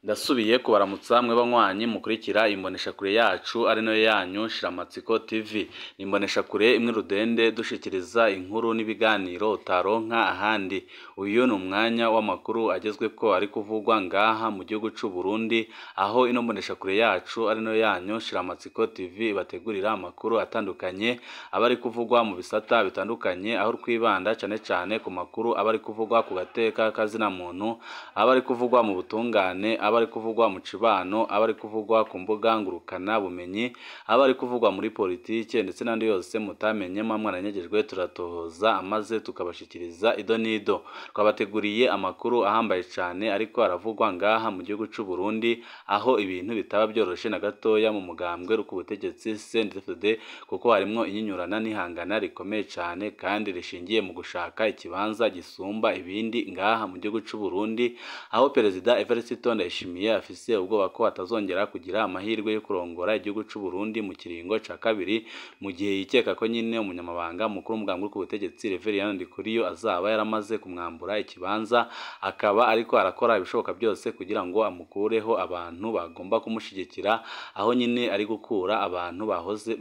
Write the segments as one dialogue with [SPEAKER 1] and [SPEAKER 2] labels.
[SPEAKER 1] Ndasubiye kubaramutsa mwe banywanyi mukurikira imboneshakure yacu ari nayo yanyu Shiramatsiko TV. Ni imboneshakure imwe rudende dushikiriza inkuru n'ibiganiro utaronka ahandi. Uyu ni umwanya w'amakuru agezweko ari kuvugwa ngaha mu gihugu c'u Burundi, aho ino mboneshakure yacu ari nayo yanyu Shiramatsiko TV ibategurira amakuru atandukanye aba ari kuvugwa mu bisata bitandukanye, aho twibanda cane cane ku makuru aba ari kuvugwa ku gateka kazina muntu, aba ari kuvugwa mu butungane, aba ari kuvugwa mu cibano, aba ari kuvugwa ku mbuga ngurukana bumenyi, aba ari kuvugwa muri politike ndetse n'andi yose mutamenye mwaranyegejwe turatohoza amaze tukabashikiriza ido n'ido. Twabateguriye amakuru ahambaye cane ariko aravugwa ngaha mu gihugu c'u Burundi, aho ibintu bitaba byoroshe na gatoya mu mugambwe ku butegetsi CNDD-FDD, kuko harimwo inyinyurana n'ihangana rikomeye cane kandi rishingiye mu gushaka ikibanza gisumba ibindi ngaha mu gihugu c'u Burundi, aho Perezida Evariste Ndayishimiye afise ubwoba ko atazongera kugira amahirwe yo kurongora igihugu c'u Burundi mu kiringo ca kabiri, mu gihe yikeka ko nyine umunyamabanga mukuru w'umugambwe ku butegetsi Reverien Ndikuriyo azaba yaramaze kumwambura ikibanza, akaba ariko arakora ibishoboka byose kugira ngo amukureho abantu bagomba kumushigikira, aho nyine ari gukura abantu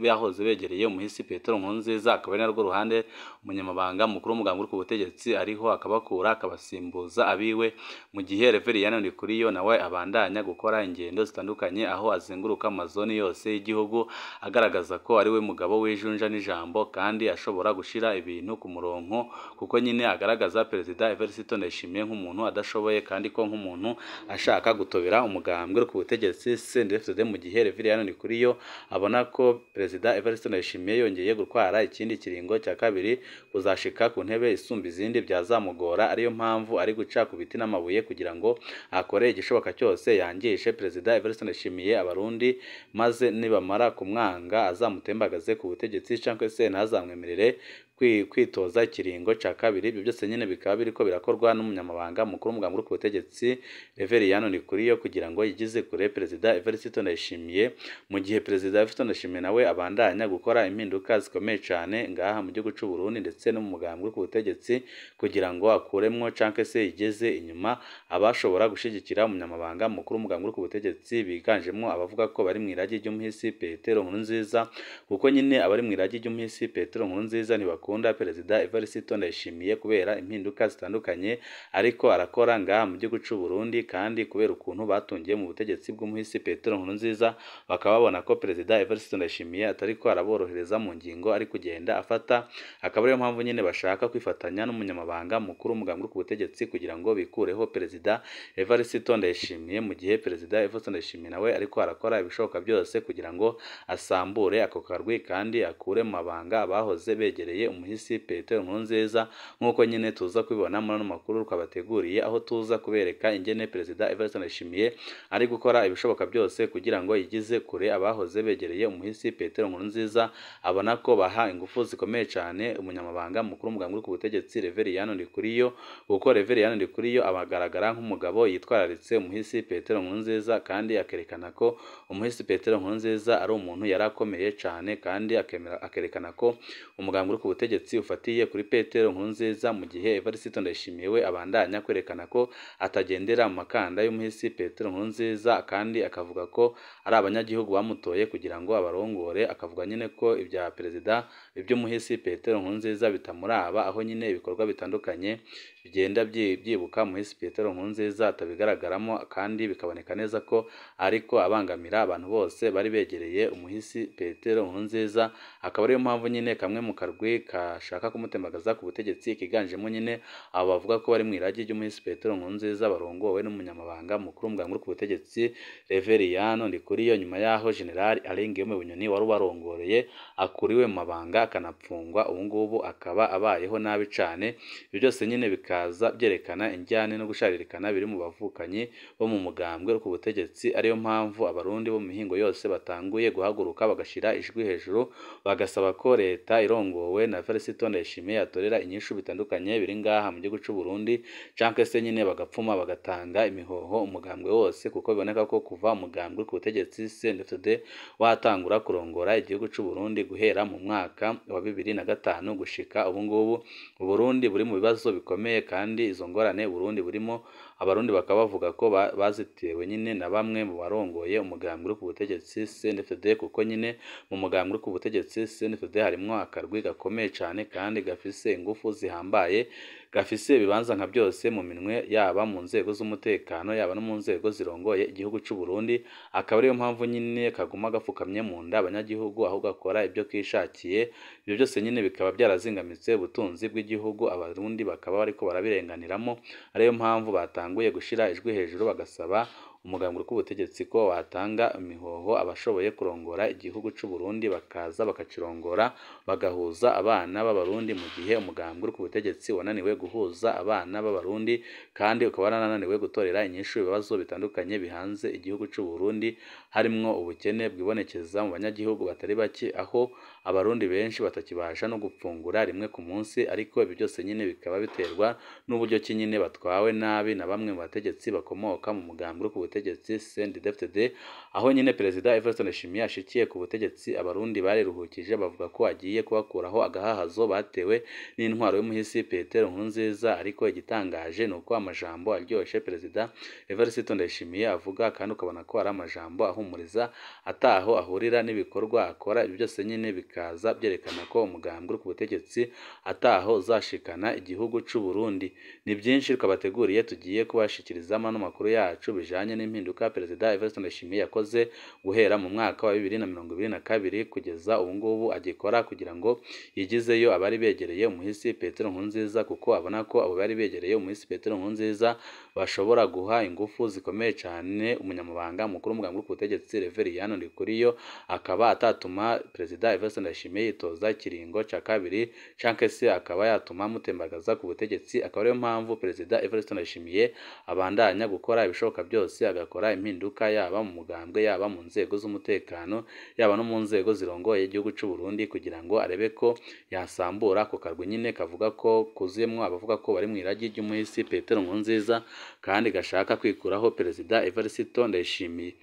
[SPEAKER 1] bahoze begereye umuhisi Petero Nkurunziza, akaba ari narwo ruhande umunyamabanga mukuru w'umugambwe ku butegetsi ariho akabakura akabasimbuza abiwe, mu gihe Reverien Ndikuriyo nawe abandanya gukora ingendo zitandukanye aho azenguruka amazoni yose y'igihugu agaragaza ko ari we mugabo w'ijunja n'ijambo kandi ashobora gushira ibintu ku murongo, kuko nyine agaragaza Perezida Evariste Ndayishimiye nk'umuntu adashoboye kandi ko nk'umuntu ashaka gutobera umugambwe ku butegetsi CNDD-FDD, mu gihe Reverien Ndikuriyo abona ko Perezida Evariste Ndayishimiye yongeye gutwara ikindi kiringo cya kabiri kuzashika ku ntebe isumba izindi byazamugora, ariyo mpamvu ari guca ku biti n'amabuye kugira ngo akore igishoboka cyose yangishe Perezida Evariste Ndayishimiye abarundi, maze nibamara kumwanga azamutembagaze ku butegetsi cyangwa se ntazamwemerere kwitoza ikiringo ca kabiri. Ibyo byose nyine bikaba biriko birakorwa n'umunyamabanga mukuru w'umugambwe ku butegetsi Reverien Ndikuriyo kugira ngo yigize kure Perezida Evariste Ndayishimiye, mu gihe Perezida Evariste Ndayishimiye nawe abandanya gukora impinduka zikomeye cane ngaha mu gihugu c'u Burundi ndetse no mu mugambwe ku butegetsi kugira ngo akuremwo canke se yigeze inyuma abashobora gushigikira umunyamabanga mukuru w'umugambwe ku butegetsi biganjemwo abavuga ko bari mw'iragi ry'umuhisi Petero Nkurunziza, kuko nyine abari mw'iragi ry'umuhisi Petero Nkurunziza ntibakunda Perezida Evariste Ndayishimiye kubera impinduka zitandukanye ariko arakora ngaha mu gihugu c'u Burundi, kandi kubera ukuntu batungiye mu butegetsi bw'umuhisi Petero Nkurunziza bakaba babona ko Perezida Evariste Ndayishimiye atariko araborohereza mu ngingo ari kugenda afata, akaba ariyo mpamvu nyine bashaka kwifatanya n'umunyamabanga mukuru w'umugambwe ku butegetsi kugira ngo bikureho Perezida Evariste Ndayishimiye, mu gihe Perezida Evariste Ndayishimiye nawe ariko arakora ibishoboka byose kugira ngo asambure ako karwi kandi akure mu mabanga abahoze begereye umuhisi Petero Nkurunziza, nk'uko nyine tuza kubibona muri ano makuru twabateguriye, aho tuza kubereka ingene Perezida Evariste Ndayishimiye ari gukora ibishoboka byose kugira ngo yigize kure abahoze begereye umuhisi Petero Nkurunziza, abona ko baha ingufu zikomeye cyane umunyamabanga mukuru w'umugambwe ku butegetsi Reverien Ndikuriyo, kuko Reverien Ndikuriyo abagaragara nk'umugabo yitwararitse umuhisi Petero Nkurunziza kandi akerekana ko umuhisi Petero Nkurunziza ari umuntu yari akomeye cyane, kandi akerekana ko umugambwe ku butegetsi ufatiye kuri Petero Nkurunziza, mu gihe Evariste Ndayishimiye we abandanya kwerekana ko atagendera mu makanda y'umuhisi Petero Nkurunziza, kandi akavuga ko ari abanyagihugu bamutoye kugira ngo abarongore, akavuga nyine ko ibya perezida iby'umuhisi Petero Nkurunziza bitamuraba, aho nyine ibikorwa bitandukanye bigenda byibuka umuhisi Petero Nkurunziza atabigaragaramo, kandi bikaboneka neza ko ariko abangamira abantu bose bari begereye umuhisi Petero Nkurunziza, akaba ariyo mpamvu nyine kamwe mu karwi kashaka kumutembagaza ku butegetsi kiganjemo nyine abo bavuga ko bari mu iragi ry'umuhisi Petero Nkurunziza barongowe n'umunyamabanga mukuru w'umugambwe ku butegetsi Reverien Ndikuriyo, nyuma yaho General Alain Guillaume Bunyoni wari ubarongoreye akuriwe mu mabanga akanapfungwa, ubu ngubu akaba abayeho nabi cane. Ibyo byose nyine bikaza byerekana injyane no gusharirikana biri mu bavukanyi bo mu mugambwe ku butegetsi, ariyo mpamvu abarundi bo mu mihingo yose batanguye guhaguruka bagashira ijwi hejuru bagasaba ko leta irongowe na Evariste Ndayishimiye atorera inyishu bitandukanye biri ngaha mu gihugu c'u Burundi, canke se nyine bagapfuma bagatanga imihoho umugambwe wose, kuko biboneka ko kuva umugambwe ku butegetsi CNDD-FDD watangura kurongora igihugu c'u Burundi guhera mu mwaka wa 2005 gushika ubu ngubu, Uburundi buri mu bibazo bikomeye, kandi izo ngorane Burundi burimo Abarundi bakaba bavuga ko bazitewe nyine na bamwe mu barongoye umugambi uri ku butegetsi CNDD-FDD, kuko nyine mu mugambi uri ku butegetsi CNDD-FDD harimwo akarwi gakomeye cane kandi gafise ingufu zihambaye, gafise ibibanza nka byose mu minwe, yaba mu nzego z'umutekano, yaba no mu nzego zirongoye igihugu c'u Burundi. Akaba ariyo mpamvu nyine kaguma gapfukamye mu nda abanyagihugu, aho gakora ibyo kishakiye. Ibyo byose nyine bikaba byarazingamitse ubutunzi bw'igihugu, Abarundi bakaba bariko barabirenganiramo. Ariyo mpamvu batanguye gushira ijwi hejuru bagasaba umugambi uri ku butegetsi ko watanga imihoho abashoboye kurongora igihugu c'u Burundi, bakaza bakakirongora, bagahuza abana b'Abarundi, mu gihe umugambi uri ku butegetsi wananiwe guhuza abana b'Abarundi kandi ukaba warananiwe gutorera inyishu ibibazo bitandukanye bihanze igihugu c'u Burundi, harimwo ubukene bwibonekeza mu banyagihugu batari bake, aho Abarundi benshi batakibasha no gupfungura rimwe ku munsi. Ariko ibi byose nyine bikaba biterwa n'uburyo ki nyine batwawe nabi na bamwe mu bategetsi bakomoka mu mugambi uri ku butegetsi CNDD-FDD, aho nyine Perezida Evariste Ndayishimiye ashikiye ku butegetsi, Abarundi bariruhukije bavuga ko agiye kubakuraho agahahazo batewe n'intwaro y'umuhisi Petero Nkurunziza. Ariko igitangaje ni uko amajambo aryoshe Perezida Evariste Ndayishimiye avuga, kandi ukabona ko ari amajambo ahumuriza, ataho ahurira n'ibikorwa akora. Ibyo byose nyine bikaza byerekana ko umugambi uri ku butegetsi ataho uzashikana igihugu c'u Burundi. Ni byinshi twabateguriye, tugiye kubashikiriza ano makuru yacu bijanye n'impinduka Perezida Evariste Ndayishimiye yakoze guhera mu mwaka wa 2022 kugeza ubu ngubu agikora, kugira ngo yigizeyo abari begereye umuhisi Petero Nkurunziza, kuko abona ko abo bari begereye umuhisi Petero Nkurunziza bashobora guha ingufu zikomeye cyane umunyamabanga mukuru w'umugambi uri ku butegetsi Reveriyani Ndikuriyo, akaba atatuma Perezida Evariste Ndayishimiye yitoza ikiringo ca kabiri, canke se akaba yatuma amutembagaza ku butegetsi. Akaba ariyo mpamvu Perezida Evariste Ndayishimiye abandanya gukora ibishoboka byose, agakora impinduka yaba mu mugambwe, yaba mu nzego z'umutekano, yaba no mu nzego zirongoye igihugu c'u Burundi, kugira ngo arebe ko yasambura ako karwi nyine kavuga ko kuzuyemwo abavuga ko bari mw'iragi ry'umuhisi Petero Nkurunziza, kandi gashaka kwikuraho Perezida Evariste Ndayishimiye.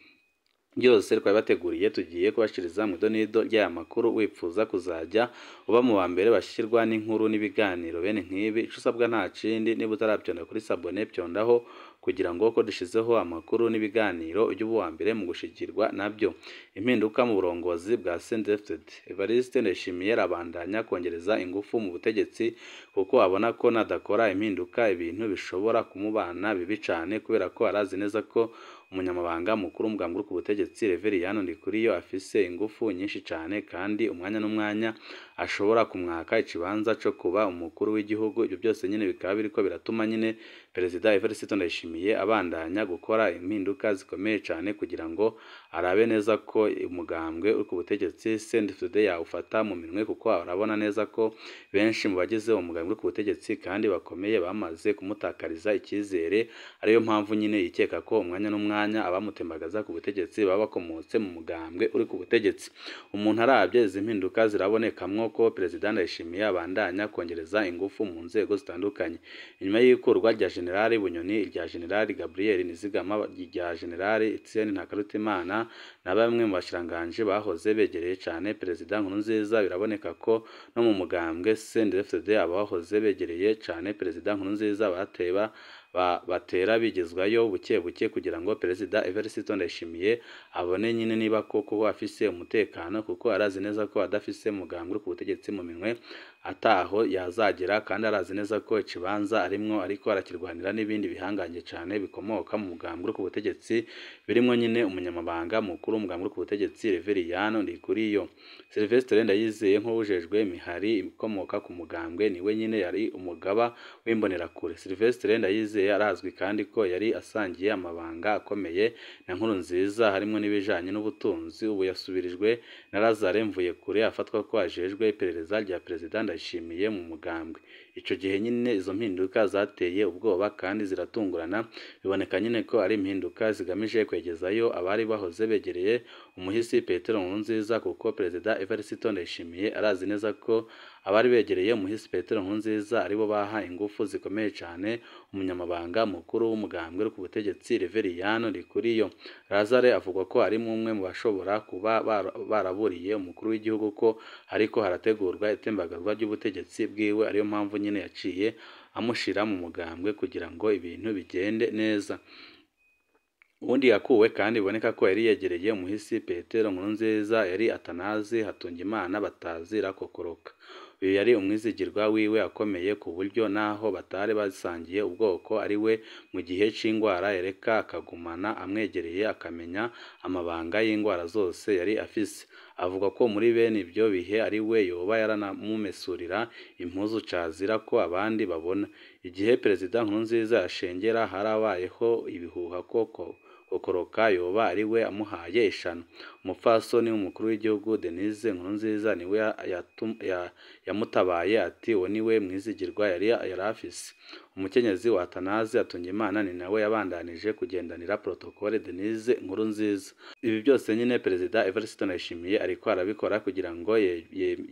[SPEAKER 1] Byose twabibateguriye, tugiye kubashiriza mu idonido ry'aya makuru. Wipfuza kuzajya uba mu ba mbere bashyirwa n'inkuru n'ibiganiro bene nk'ibi, ico usabwa nta kindi, niba utarabyonda kuri sabone pyondaho, kugira ngo ko dushizeho amakuru n'ibiganiro ujye uba uwa mbere mu gushikirwa nabyo. Impinduka mu burongozi bwa CNDD-FDD. Evariste Ndayishimiye arabandanya kongereza ingufu mu butegetsi, kuko abona ko nadakora impinduka ibintu bishobora kumubana bibi cane, kubera ko arazi neza ko umunyamabanga mukuru w'umugambi uri ku butegetsi Reveriyani Ndikuriyo afise ingufu nyinshi cane, kandi umwanya n'umwanya ashobora kumwaka ikibanza co kuba umukuru w'igihugu. Ibyo byose nyine bikaba biriko biratuma nyine Perezida Evariste Ndayishimiye abandanya gukora impinduka zikomeye cane, kugira ngo arabe neza ko umugambwe uri ku butegetsi CNDD-FDD yawufata mu minwe, kuko arabona neza ko benshi mu bagize umugambwe uri ku butegetsi kandi bakomeye bamaze kumutakariza icyizere. Ariyo mpamvu nyine yikeka ko umwanya n'umwanya abamutembagaza ku butegetsi baba bakomotse mu mugambwe uri ku butegetsi. Umuntu arabye izi mpinduka zirabonekamwo ko Perezida Ndayishimiye abandanya kongereza ingufu mu nzego zitandukanye. Inyuma y'ikurwa rya General Bunyoni, irya General Gabriel Nizigama, irya General Etienne Ntakarutimana na bamwe mu bashiranganje bahoze begereye cane Perezida Nkurunziza, biraboneka ko no mu mugambwe CNDD-FDD abahoze begereye cane Perezida Nkurunziza bateba batera bigezwayo buke buke, kugira ngo Perezida Evariste Ndayishimiye abone nyine niba koko afise umutekano, kuko arazi neza ko adafise umugambwe uri ku butegetsi mu minwe ataho yazagera, kandi arazi neza ko ikibanza arimwo ariko arakirwanira n'ibindi bihangange cane bikomoka mu mugambwe uri ku butegetsi, birimwo nyine umunyamabanga mukuru w'umugambi uri ku butegetsi Reveriyani Ndikuriyo. Sylvestre Ndayizeye nk'uwujejwe imihari ikomoka ku mugambwe niwe nyine yari umugaba w'imbonerakure. Sylvestre Ndayizeye arazwi kandi ko yari asangiye amabanga akomeye na Nkurunziza, harimo n'ibijanye n'ubutunzi. Ubu yasubirijwe na Lazare Mvuyekure, afatwa ko ajejwe iperereza rya Perezida Ndayishimiye mu mugambwe. Ico gihe nyine izo mpinduka zateye ubwoba kandi ziratungurana, biboneka nyine ko ari impinduka zigamije kwegezayo abari bahoze begereye umuhisi Petero Nkurunziza, kuko Perezida Evariste Ndayishimiye arazi neza ko abari begereye umuhisi Petero Nkurunziza aribo baha ingufu zikomeye cane umunyamabanga umunyamabanga mukuru w'umugambwe uri ku butegetsi Reveriyano Ndikuriyo. Lazare avugwa ko ari umwe mu bashobora kuba baraburiye umukuru w'igihugu ko hariko harategurwa itembagazwa ry'ubutegetsi bwiwe, ariyo mpamvu nyene yaciye amushira mu mugambwe kugira ngo ibintu bigende neza. Uwundi yakuwe kandi biboneka ko yari yegereye umuhisi Petero Nkurunziza yari Atanazi Hatungimana batazira kokoroka. Uyu yari umwizigirwa wiwe akomeye ku buryo naho batari basangiye ubwoko ari we mu gihe c'ingwara yareka akagumana amwegereye akamenya amabanga y'ingwara zose yari afise. Avuga ko muri bene ivyo bihe ari we yoba yaranamumesurira impuzu cazira ko abandi babona. Igihe Perezida Nkurunziza yashengera harabayeho ibihuha ko Kokoroka yoba ari we amuhaye ishano. Umupfasoni w'umukuru w'igihugu Denise Nkurunziza niwe yamutabaye ati uwo niwe mwizigirwa yari afise. Umukenyezi wa Atanazi Hatungimana ni nawe yabandanije kugendanira protokole Denise Nkurunziza. Ibi byose nyine Perezida Evariste Ndayishimiye ariko arabikora kugira ngo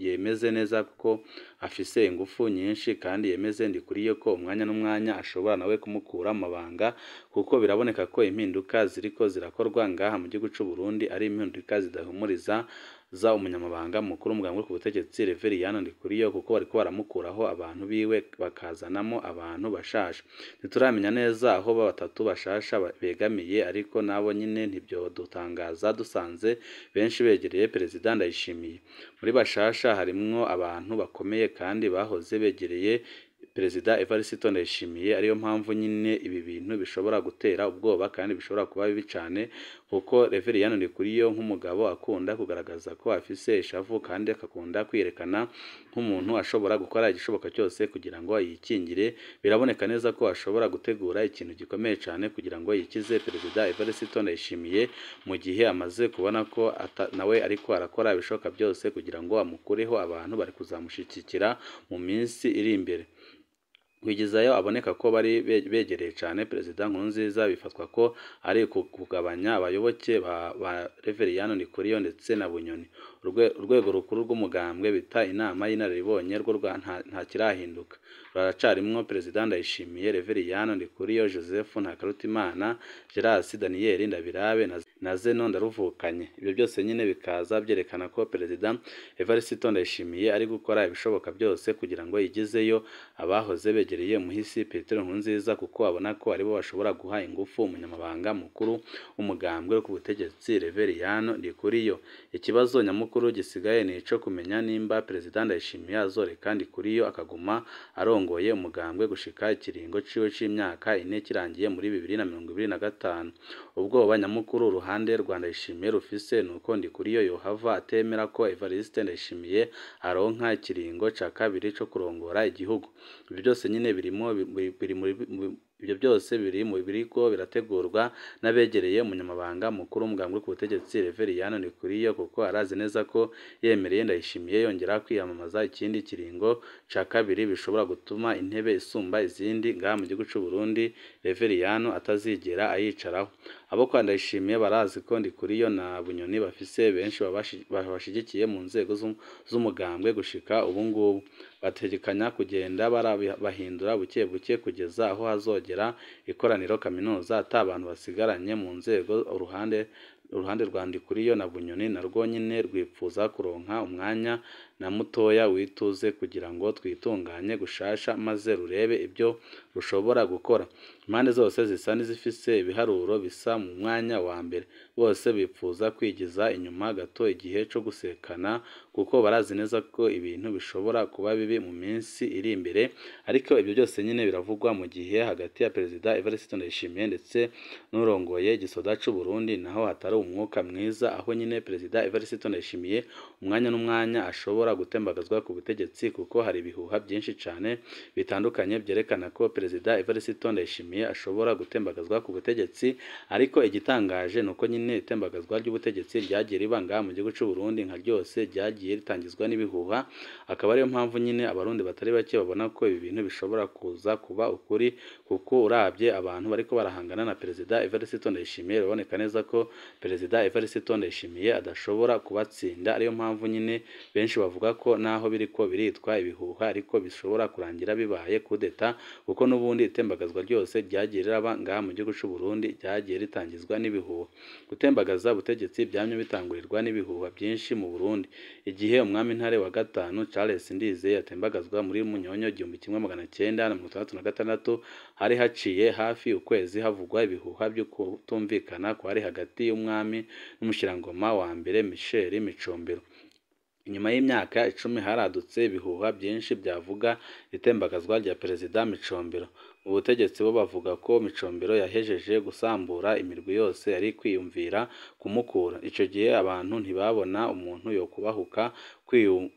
[SPEAKER 1] yemeze neza ko afise ingufu nyinshi kandi yemeze Ndikuriyo ko umwanya n'umwanya ashobora nawe kumukura mu mabanga, kuko biraboneka ko impinduka ziriko zirakorwa ngaha mu gihugu c'u Burundi ari impinduka zidahumuriza za umunyamabanga mukuru w'umugambwe uri ku butegetsi Reveriyano Ndikuriyo, kuko bariko baramukuraho abantu biwe bakazanamo abantu bashasha. Ntituramenya neza aho batatu bashasha begamiye, ariko nabo nyine ntibyodutangaza dusanze benshi begereye Perezida Ndayishimiye. Muri bashasha harimwo abantu bakomeye kandi bahoze begereye Perezida Evariste Ndayishimiye, ariyo mpamvu nyine ibi bintu bishobora gutera ubwoba kandi bishobora kuba bibi cane, kuko Reveriyano Ndikuriyo nk'umugabo akunda kugaragaza ko afise ishavu kandi akakunda kwiyerekana nk'umuntu ashobora gukora igishoboka cyose kugira ngo yikingire. Biraboneka neza ko ashobora gutegura ikintu gikomeye cane kugira ngo yikize Perezida Evariste Ndayishimiye, mu gihe amaze kubona ko nawe ariko arakora ibishoboka byose kugira ngo amukureho abantu bari kuzamushigikira mu minsi iri imbere. Kwigizayo aboneka ko bari begereye cane Perezida Nkurunziza, bifatwa ko ari kugabanya abayoboke ba Reveriyano Ndikuriyo ndetse na Bunyoni. Urwego rukuru rw'umugambwe bita inama y'inararibonye rwo nta kirahinduka, ruracarimwo Perezida Ndayishimiye, Reveriyano Ndikuriyo, Joseph Ntakarutimana, Gerasi Daniel Ndabirabe na Zeno Ndaruvukanye. Ibyo byose nyine bikaza byerekana ko Perezida Evariste Ndayishimiye ari gukora ibishoboka byose kugira ngo yigizeyo abahoze begereye umuhisi Petero Nkurunziza, kuko abona ko aribo bashobora guha ingufu umunyamabanga mukuru w'umugambwe ku butegetsi Reveriyano Ndikuriyo. Ikibazo nyamukuru gisigaye ni ico kumenya nimba Perezida Ndayishimiye azoreka Ndikuriyo akaguma arongoye umugambwe gushika ikiringo ciwe c'imyaka 4 kirangiye muri 2025. Ubwoba nyamukuru uruhande rwa Ndayishimiye rufise nuko Ndikuriyo yohava atemera ko Evariste Ndayishimiye aronka ikiringo ca kabiri co kurongora igihugu. Ibyo byose nyine ibyo byose biri mu biriko birategurwa n'abegereye umunyamabanga mukuru w'umugambwe ku butegetsi Reveriyano Ndikuriyo, kuko arazi neza ko yemereye Ndayishimiye yongera kwiyamamaza ikindi kiringo ca kabiri bishobora gutuma intebe isumba izindi ngaha mu gihugu c'u Burundi Reveriyano atazigera ayicaraho. Abo kwa Ndayishimiye barazi ko Ndikuriyo na Bunyoni bafise benshi babashigikiye mu nzego z'umugambwe gushika ubu ngubu. Bategekanya kugenda barabahindura buke buke kugeza aho hazogera ikoraniro kaminuza ata abantu basigaranye mu nzego. Uruhande rwa Ndikuriyo na Bunyoni narwo nyine rwipfuza kuronka umwanya na mutoya wituze kugira ngo twitunganye gushasha maze rurebe ibyo rushobora gukora. Impande zose zisa n'izifise ibiharuro bisa mu mwanya wa mbere, bose bipfuza kwigiza inyuma gato igihe co gusekana, kuko barazi neza ko ibintu bishobora kuba bibi mu minsi iri imbere. Ariko ibyo byose nyine biravugwa mu gihe hagati ya Perezida Evariste Ndayishimiye ndetse n'urongoye igisoda c'u Burundi naho hatari umwuka mwiza, aho nyine Perezida Evariste Ndayishimiye umwanya n'umwanya ashobora gutembagazwa ku butegetsi, kuko hari ibihuha byinshi cane bitandukanye byerekana ko Perezida Evariste Ndayishimiye ashobora gutembagazwa ku butegetsi. Ariko igitangaje nuko nyine itembagazwa ry'ubutegetsi ryagiye riba ngaha mu gihugu c'u Burundi nka ryose ryagiye ritangizwa n'ibihuha, akaba ariyo mpamvu nyine abarundi batari bake babona ko ibi bintu bishobora kuza kuba ukuri, kuko uravye abantu bariko barahangana na Perezida Evariste Ndayishimiye biraboneka neza ko Perezida Evariste Ndayishimiye adashobora kubatsinda. Ariyo mpamvu nyine benshi bavuga Bavuga ko naho biriko biritwa ibihuha ariko bishobora kurangira bibaye kudeta, kuko n'ubundi itembagazwa ryose ryagiye riraba ngaha mu gihugu c'u Burundi ryagiye ritangizwa n'ibihuha. Gutembagaza ubutegetsi byamye bitangurirwa n'ibihuha byinshi mu Burundi. Igihe umwami Ntare wa gatanu Charles Ndizeye yatembagazwa muri Munyonyo 1966, hari haciye hafi ukwezi havugwa ibihuha byo kutumvikana kwari hagati y'umwami n'umushirangoma wa mbere Michel Micombero. Inyuma y'imyaka 10 haradutse ibihuha byinshi byavuga itembagazwa rya Perezida Micombero. Mu butegetsi bo bavuga ko Micombero yahejeje gusambura imirwi yose yari kwiyumvira kumukura. Ico gihe abantu ntibabona umuntu yokubahuka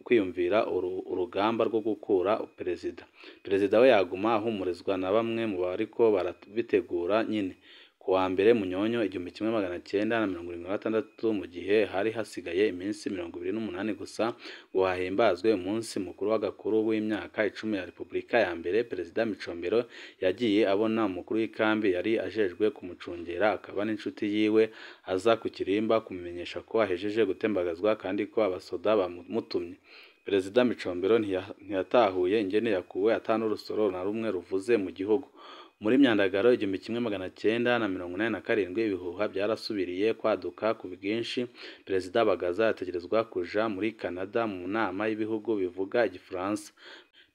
[SPEAKER 1] kwiyumvira urugamba rwo gukura perezida. Perezida we yaguma ahumurizwa na bamwe mu bariko barabitegura nyine. Ku wa mbere Munyonyo 1976, mu gihe hari hasigaye iminsi 28 gusa ngo hahimbazwe umunsi mukuru w'agakuru w'imyaka 10 ya Repubulika ya mbere, Perezida Micombero yagiye abona umukuru w'ikambi yari ajejwe kumucungera akaba n'inshuti yiwe, aza ku kirimba kumumenyesha ko ahejeje gutembagazwa kandi ko abasoda bamutumye. Perezida Micombero ntiyatahuye ingene yakuwe ata n'urusoro na rumwe ruvuze mu gihugu. Muri Myandagaro 1987 ibihuha byarasubiriye kwaduka ku bwinshi. Perezida Bagaza yategerezwa kuja muri Canada mu nama y'ibihugu bivuga igifaransa.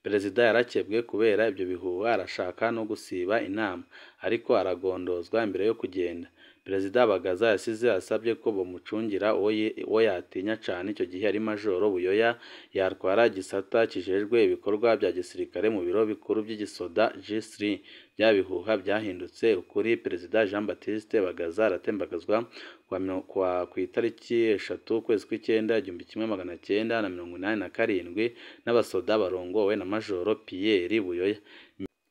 [SPEAKER 1] Perezida yarakebwe kubera ibyo bihuha, arashaka no gusiba inama, ariko aragondozwa imbere yo kugenda. Perezida Bagaza yasize asabye ko bamucungira uwo yatinya cane, icyo gihe ari Majoro Buyoya yatwara igisata kijejwe ibikorwa bya gisirikare mu biro bikuru by'igisoda G3. Bya bihuha byahindutse ukuri, Perezida Jean Baptiste Bagaza aratembagazwa ku itariki 3 ukwezi kw'icyenda 1987 n'abasoda barongowe na Majoro Pierre Buyoya.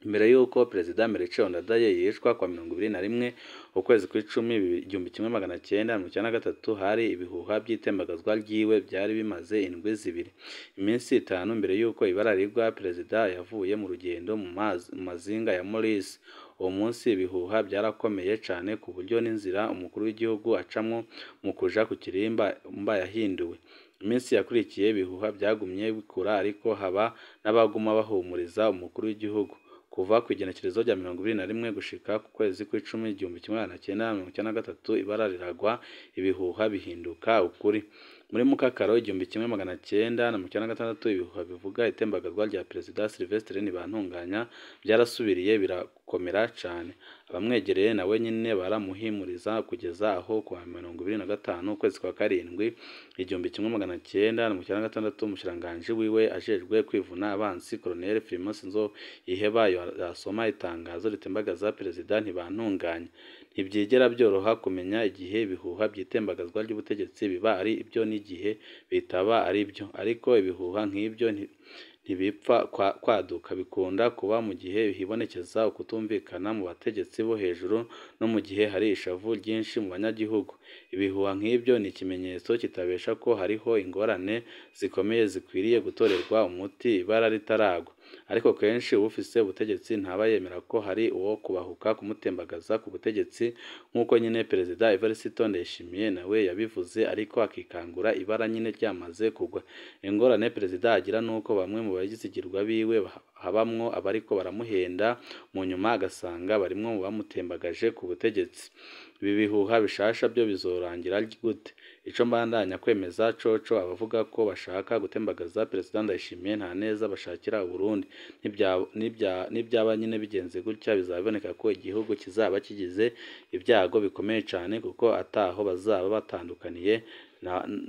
[SPEAKER 1] Mbere y'uko Perezida Melchior Ndadaye yicwa kwa 21 ukwezi kw'icumi 1993, hari ibihuha by'itembagazwa ryiwe byari bimaze indwi 2. Iminsi 5 mbere y'uko ibara rigwa, Perezida yavuye mu rugendo mu mazinga ya Maurice. Uwo munsi ibihuha byarakomeye cane ku buryo n'inzira umukuru w'igihugu acamwo mu kuja ku kirimba yahinduwe. Iminsi yakurikiye ibihuha byagumye bikura, ariko haba n'abaguma bahumuriza umukuru w'igihugu. Kuva ku igenekerezo rya 21 gushika ku kwezi kw'icumi 1993, ibara riragwa, ibihuha bihinduka ukuri. Muri Mukakaro 1996 ibihuha bivuga itembagazwa rya Perezida Sylvestre Ntibantunganya byarasubiriye birakomera cane. Abamwegereye nawe nyine baramuhimuriza kugeza aho ku wa 25 ukwezi kwa karindwi 1996 umushikiranganji wiwe ajejwe kwivuna abansi Colonel Primus Nzoyiheba yasoma itangazo ritembagaza Perezida Ntibantunganya. Ntibyigera byoroha kumenya igihe ibihuha by'itembagazwa ry'ubutegetsi biba ari ibyo n'igihe bitaba ari byo, ariko ibihuha nk'ibyo ntibipfa kwaduka, bikunda kuba mu gihe hibonekeza ukutumvikana mu bategetsi bo hejuru no mu gihe hari ishavu ryinshi mu banyagihugu. Ibihuha nk'ibyo ni ikimenyetso kitabesha ko hariho ingorane zikomeye zikwiriye gutorerwa umuti ibara ritaragwa. Ariko kenshi uwufise ubutegetsi ntaba yemera ko hari uwo kubahuka kumutembagaza ku butegetsi, nk'uko nyine Perezida Evariste Ndayishimiye nawe yabivuze, ariko akikangura ibara nyine ryamaze kugwa. Ingorane Perezida agira nuko bamwe mu bagizigirwa biwe habamwo abariko baramuhenda, mu nyuma agasanga barimwo mu bamutembagaje ku butegetsi. Ibi bihuha bishasha byo bizorangira gute? Ico mbandanya kwemeza coco, abavuga ko bashaka gutembagaza Perezida Ndayishimiye nta neza bashakira Uburundi. Nibyaba nyine bigenze gutya, bizaboneka ko igihugu kizaba kigize ibyago bikomeye cane, kuko ataho bazaba batandukaniye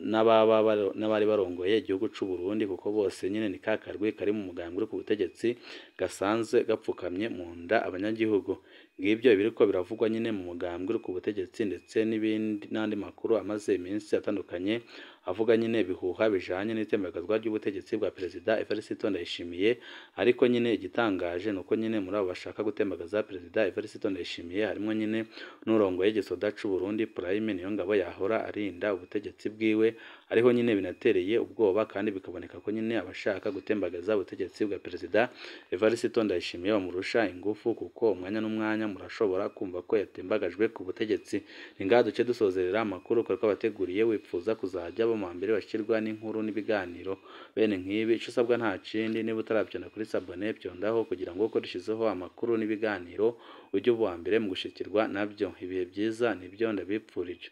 [SPEAKER 1] n'abari barongoye igihugu c'u Burundi, kuko bose nyine ni kakarwi kari mu mugambwe uri ku butegetsi gasanzwe gapfukamye mu nda abanyagihugu. Ngibyo ibiriko biravugwa nyine mu mugambwe uri ku butegetsi, ndetse n'ibindi n'andi makuru amaze iminsi atandukanye avuga nyine ibihuha bijanye n'itembagazwa ry'ubutegetsi bwa Perezida Evariste Ndayishimiye. Ariko nyine igitangaje nuko nyine muri abo bashaka gutembagaza Perezida Evariste Ndayishimiye harimo nyine n'urongoye igisoda c'u Burundi Prime Niyongabo yahora arinda ubutegetsi bwiwe, ariho nyine binatereye ubwoba kandi bikaboneka ko nyine abashaka gutembagaza ubutegetsi bwa Perezida Evariste Ndayishimiye bamurusha ingufu, kuko umwanya n'umwanya kanya murashobora kumva ko yatembagajwe ku butegetsi. Ni ngaha duce dusozerera amakuru twari twabateguriye. Wipfuza kuzajya aba mu mbere bashirwa n'inkuru n'ibiganiro bene nk'ibi, ico usabwa nta kindi, niba utaravyonda kuri sabone vyondaho kugira ngo uko dushizeho amakuru n'ibiganiro ujye uba uwa mbere mu gushikirwa nabyo. Ibihe byiza nibyo ndabipfurije.